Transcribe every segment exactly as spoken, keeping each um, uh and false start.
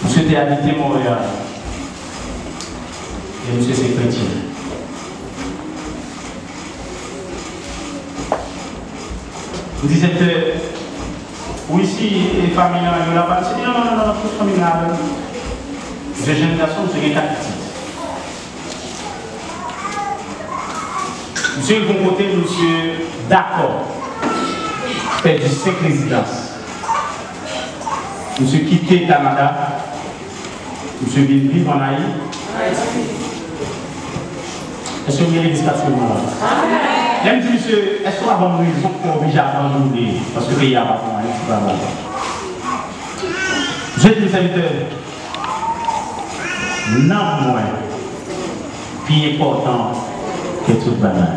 Misye te abite Monreyal. E misye se kretyen. M di, "Sèvitè, ou isi, e fanmi an, yo la?" Misye di, "Non, non, non, non, tout fanmi la avè m." Misye jèn gason, misye gen kat pitit. Misye rive yon kote, misye dakò pèdi senk rezidans. Misye kite Kanada, misye vin viv ann Ayiti. Èske w gen legliz k ap swiv mwen la? Lè m di misye, "Èske w pa ban m rezon pou w oblije abandone, paske peyi a pa pou anyen, se pa bon." Misye di m, "Sèvitè, nanm mwen pi enpòtan ke tout bagay."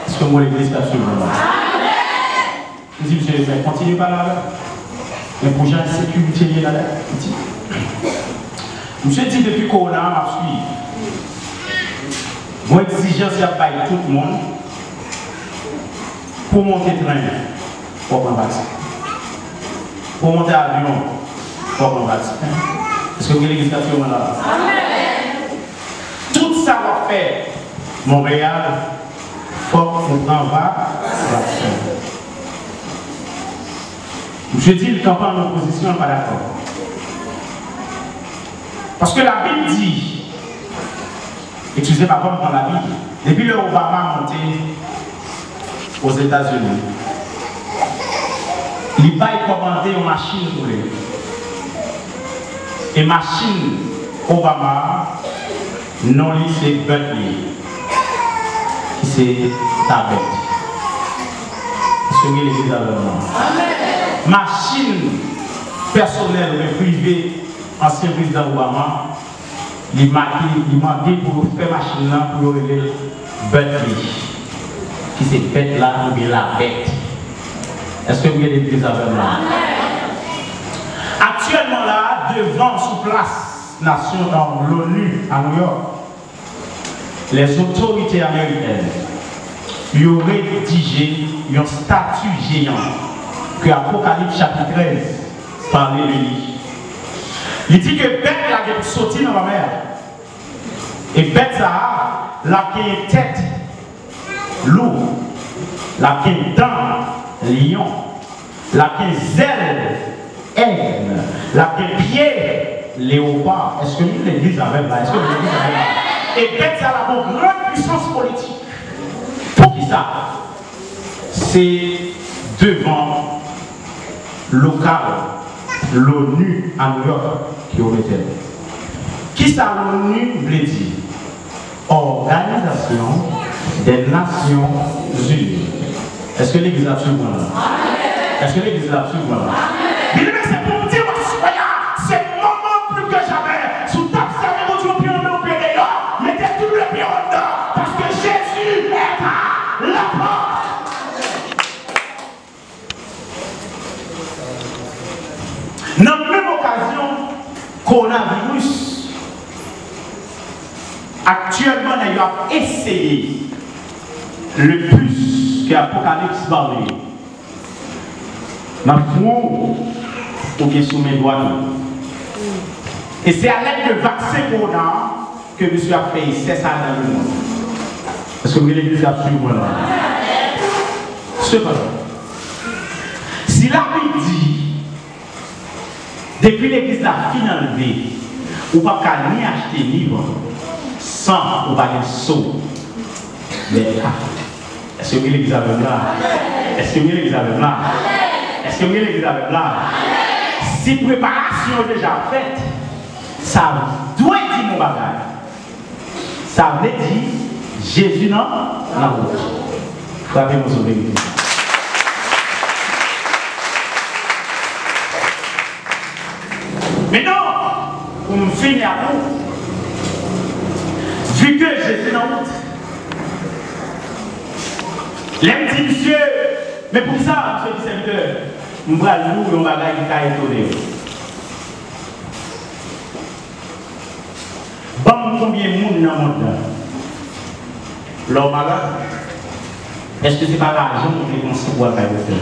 Èske w gen legliz k ap swiv mwen la? M di misye, "Men kontinye pale avè l." Men pou jan ensekirite ye nan Ayiti. Misye di, "Depi kowona a, m ap swiv. Gon egzijans y ap bay tout moun. Pou w monte tren, fò w pran vaksen. Pou w monte avyon, fò w pran vaksen." Èske w gen legliz k ap swiv mwen la? Tout sa w ap fè Monreyal, fòk ou pran va-, vaksen. Misye di l kanpe an opozisyon, l pa dakò. Paske Labib di, eskize m, avan m pran Labib, depi lè Obama monte Ozetazini, li bay kòmande yon machin pou li. E machin Obama a, non li se Bentley, ki se ta bèt. Èske w gen legliz avè m la? Machin pèsonèl oubyen prive ansyen prezidan Obama, li make, li mande pou yo fè machin nan pou yo rele l Bentley, ki se bèt la oubyen labèt. Èske m gen legliz avè m la? Aktyèlman la, devan, sou plas nasyon, nan Lonu a Nouyòk, lèzotorite amerikèn yo redije yon stati jeyan ke Apokalips chapit trèz pale de li. Li di ke bèt la gen pou soti nan lanmè a. E bèt sa a, l ap gen tèt lou, l ap gen dan lyon, l ap gen zèl èg, l ap gen pye lewopa. Èske nou legliz avè m la? Èske nou legliz avè m la? E bèt sa a ap yon gran pwisans politik. Poukisa? Se devan lokal Lonu a Nouyòk ke yo mete l. Kisa Lonu vle di? Organisation des Nations Unies. Èske legliz la ap swiv mwen la? Èske legliz la ap swiv mwen la? Byeneme, se pou m di w aswè a, se moman plis ke jamè, si w t ap sèvi Bondye, w pye anlè, w pye deyò, mete tout le pye anndan, paske Jezi est à la porte. Nan menm okazyon, kowonaviris, aktyèlman, nèg yo ap eseye le plis ke Apokalips pale, nan fwon w oubyen sou men dwat ou. E se alèd de vaksen kowona an ke misye ap fè esè sa a nan lemonn. Èske m gen legliz k ap swiv mwen la? Sepandan, si Labib di, depi legliz la fin anlve, ou p ap ka ni achte ni vann san ou pa gen so. Men, a, èske m gen legliz avè m la? Èske m gen legliz avè m la? Èske m gen legliz avè m la? Si preparasyon yo deja fèt, sa dwe di m yon bagay. Sa vle di, Jezi nan, nan wout. Frape men w si w vle rete. Mentnan, pou m fini ak ou, vi ke Jezi nan wout, lè m di misye, men poukisa, misye di, sèvitè, m pral di w yon bagay ki ka etone w. Ban m konbyen moun nan mond lan, lè w malad, èske se pa lajan w te panse pou al bay doktè?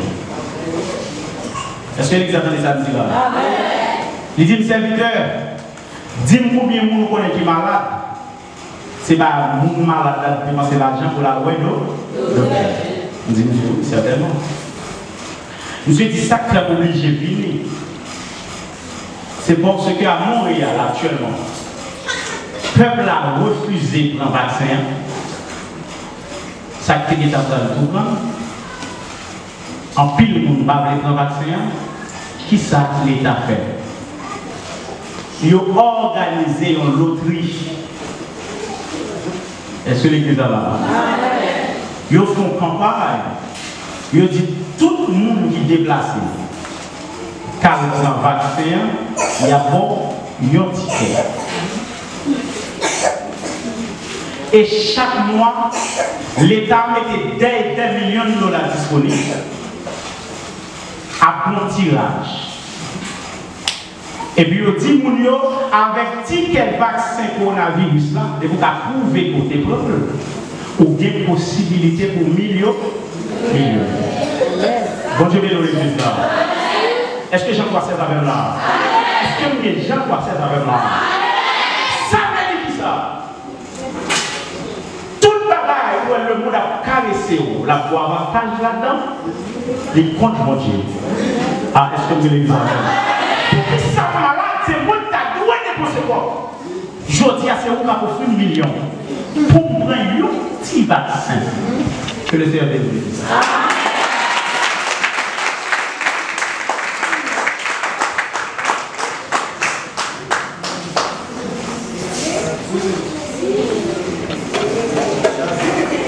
Èske legliz la tande sa m di la? Li di m, "Sèvitè, di m konbyen moun ou konnen ki malad." Se pa moun malad la depanse lajan pou l al wè do-, doktè. M di, "Misye, wi, sètènman." Misye di, "Sa k fè m oblije vini, se paske a Monreyal, aktyèlman, pèp la refize pran vaksen an. Sa k te gentan pran l tou pran l. Anpil moun pa vle pran vaksen an. Kisa Leta fè? Yo òganize yon lotri." Èske legliz la la? Yo fè yon kanpay. Yo di tout moun ki deplase k al pran vaksen an, y ap ba w yon tikè. E chak mwa, Leta mete dè, dè milyon dola disponib ap yon tiraj. Epi yo di moun yo, avèk tikè vaksen kowonaviris la, depi w ka pwouve ke w te pran l, ou gen posibilite pou milyon, milyon. Bondye beni w, legliz la. Èske Jan twa sèz avè m la? Èske m gen Jan twa sèz avè m la? Sa vle di kisa? Tout bagay ou wè lemonn ap karese w, l ap ba w avantaj ladan, li kont Bondye. A, èske m gen legliz avè m? Poukisa w malad? Se mwen ki ta dwe depanse kòb. Jodi a, se ou k ap ofri m milyon pou m pran yon ti vaksen. Ke le Seyè beni legliz.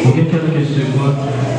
Ou gen kèlke segonn.